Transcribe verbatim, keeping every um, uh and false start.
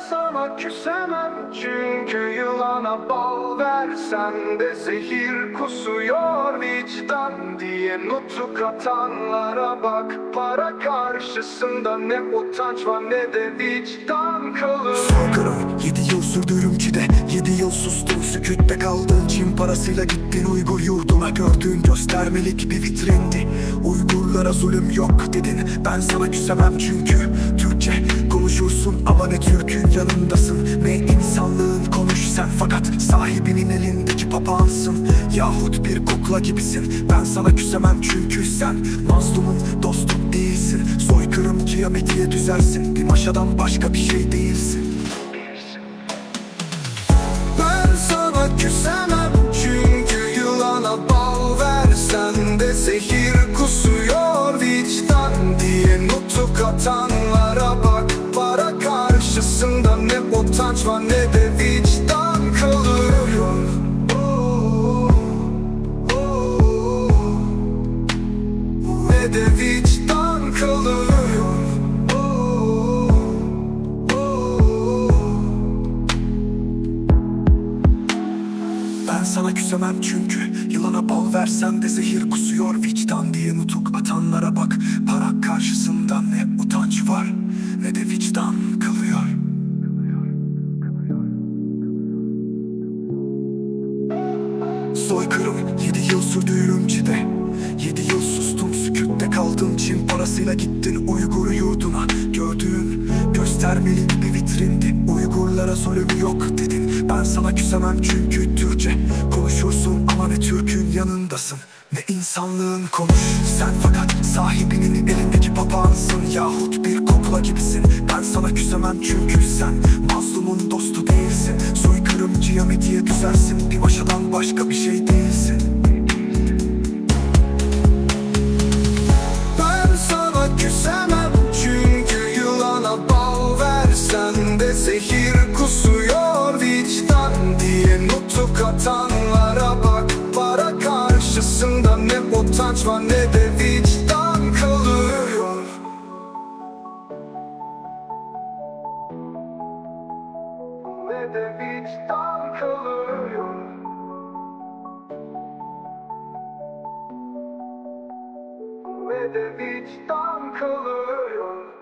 Sana küsemem çünkü yılana bal versen de zehir kusuyor vicdan diye nutuk atanlara bak. Para karşısında ne utanç var ne de vicdan kalır. Soykırım, yedi yıl sürdü ürümçide. Yedi yıl sustum, sükütte kaldım. Çin parasıyla gittin Uygur yurduna. Gördüğün göstermelik bir vitrindi. Uygurlara zulüm yok dedin. Ben sana küsemem çünkü Türkçe konuşursun ama ne Türk'ün yanındasın, ne insanlığın konuş sen, fakat sahibinin elindeki papağansın. Yahut bir kukla gibisin. Ben sana küsemem çünkü sen mazlumun dostu değilsin. Soykırımcıya medya düzersin. Bir maşadan başka bir şey değilsin. Ben sana küsemem çünkü yılana bal versen de zehir kusuyor vicdan diye nutuk atanlara bak. Para karşısında ne utanç var ne de vicdan kalıyor. Ne de vicdan kalıyor. Ben sana küsemem çünkü yılana bal versen de zehir kusuyor vicdan diye nutuk atanlara bak. Para karşısında ne utanç var ne de vicdan kalıyor. Soykırım, yedi yıl sürdü ürümçide. Yedi yıl sustum, sükütte kaldım. Çin parasıyla gittin Uygur yurduna. Gördüğün göstermelik bir vitrindi. Uygurlara zulüm yok dedin. Ben sana küsemem çünkü Türkçe konuşursun ama ne Türk'ün yanındasın, ne insanlığın konuş sen, fakat sahibinin elindeki papağansın. Yahut bir kukla gibisin. Ben sana küsemem çünkü sen mazlumun dostu değilsin. Soykırımcıya medya düzersin. Bir maşadan başka bir şey değilsin. Ben sana küsemem çünkü yılana bal versen de zehir kusuyor vicdan diye nutuk atanlara bak. Para karşısında ne utanç var ne de vicdan kalıyor. Ne de vicdan kalıyor. Ne de vicdan kalıyor.